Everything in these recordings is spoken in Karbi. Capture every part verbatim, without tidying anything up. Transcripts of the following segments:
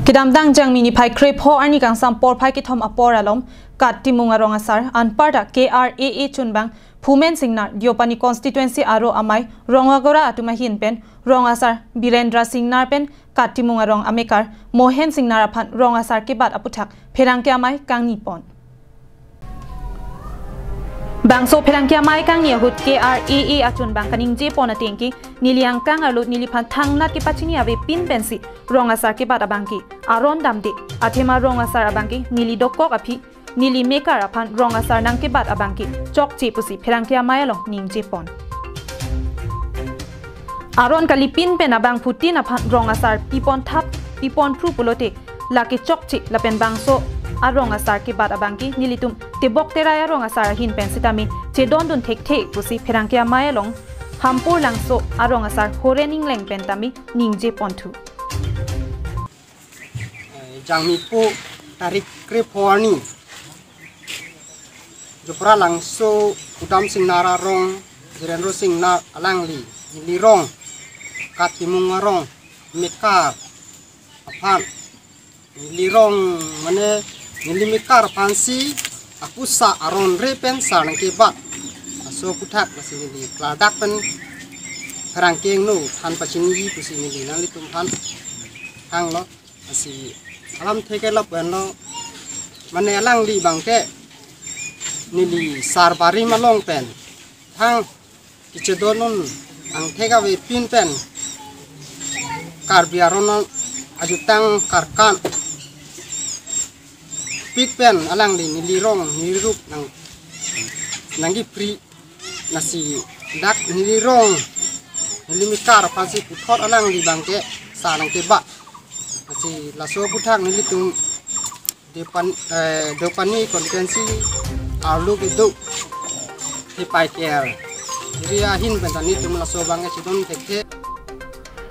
Kedamtang Jangmi niphai krepho arni kangsam porphai kethom apor alom Kat Timung arong asar anparta K R A A chunbang Phumen Singnar Deopani constituency aro amei Rongagora atum ahin pen rong asar Birendra Singnar pen Kat Timung arong amekar Mohen Singnar aphan rong asar kebat aputhak pherangke amei kangni pon. Bangso pherangke amei kangni ahut K R A A achunbang kaningje pon atengke neli angkang arlo neliphan thangnat kepachini avepin pensi rong asar kebat abangke aron damde, athema rong asar abangke neli dokok aphi neli mekar aphan rong asar nangkebat abangke chokche pusi pherangke amei along ningje pon. Aron kalipin pen abangphutin aphan rong asar pipon thap pipon phru pulote lake chokche lapen bangso arong asar kebat abangke nelitum tebok terai arong asar ahin pen sitame chedondun thekthe pusi pherangke amei along Hampur Langso arong asar Horen Ingleng pen tame ningje ponthu. Eh, Jangmi po tarik krepho arni Jopra Langso Udam Singnar arong Jirendra Singnar alangli neli rong Kat Timung arong mekar aphan neli rong mane neli mekar aphansi apusa aron re pen sar nangkebat aso aputhak lasi neli kladak pen pherangke angno than pachini pusi neli nanglitum aphan hanglo. Lasi alam theke lap pen lo mane alangli abangke neli sar barim along pen thang kechedondun angthek avepin pen Karbi aron ajutang karkan pik pen alangli neli rong neli rup nang nangkephri lasi dak neli rong neli mekar aphansi puthot alangli abangke sar nangkebat. Lasi laso aputhak nelitum Depan, eh, Deopani constituency arlo kedo Hipai K R area ahin pen ta nelitum laso abangke chedon thekthe.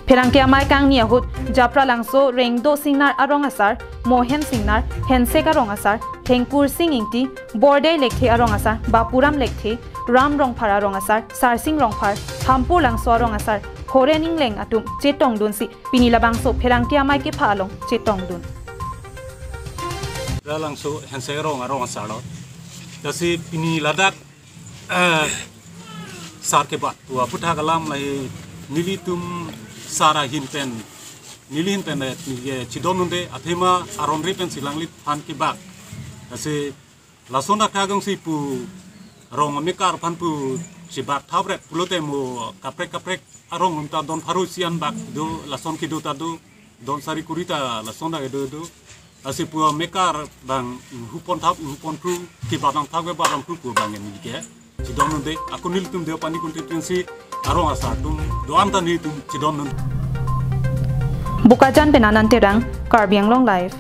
Pherangke amei kangni ahut Japra Langso Rengdo Singnar arong asar, Mohen Singnar, Hensek arong asar, Thengkur Sing Ingti, Bordei Lekthe arong asar, Bapuram Lekthe, Ram Rongphar arong asar, Sarsing Rongphar, Hampur Langso arong asar Horen Ingleng atum chetongdunsi pini labangso pherangke amei kepha along chetongdun. Japra Langso Hensek arong arong asar lo. Lasi pini ladak eh, sar kebat pu aputhak alam lahei nelitum sar ahin pen neli ahin pen eh, neli chedondunde athema aron re pensi alangli than kebat. Lasi lason dak thagong si pu rong amekar aphan pu chebat thap rek pulote mo kaprek kaprek arong atum ta don pharo isi an bak do lason kedo ta do don sari kuri ta lason dak kedo do. Lasi pu amekar abang hupon thap hupon phru kebat nangthap kebat nangphru pu abang neli ke chedondunde ako nelitum Deopani constituency arong asar atum do-an ta nelitum chedondun. Bokajan pen Anand Terang, Karbi Anglong Live.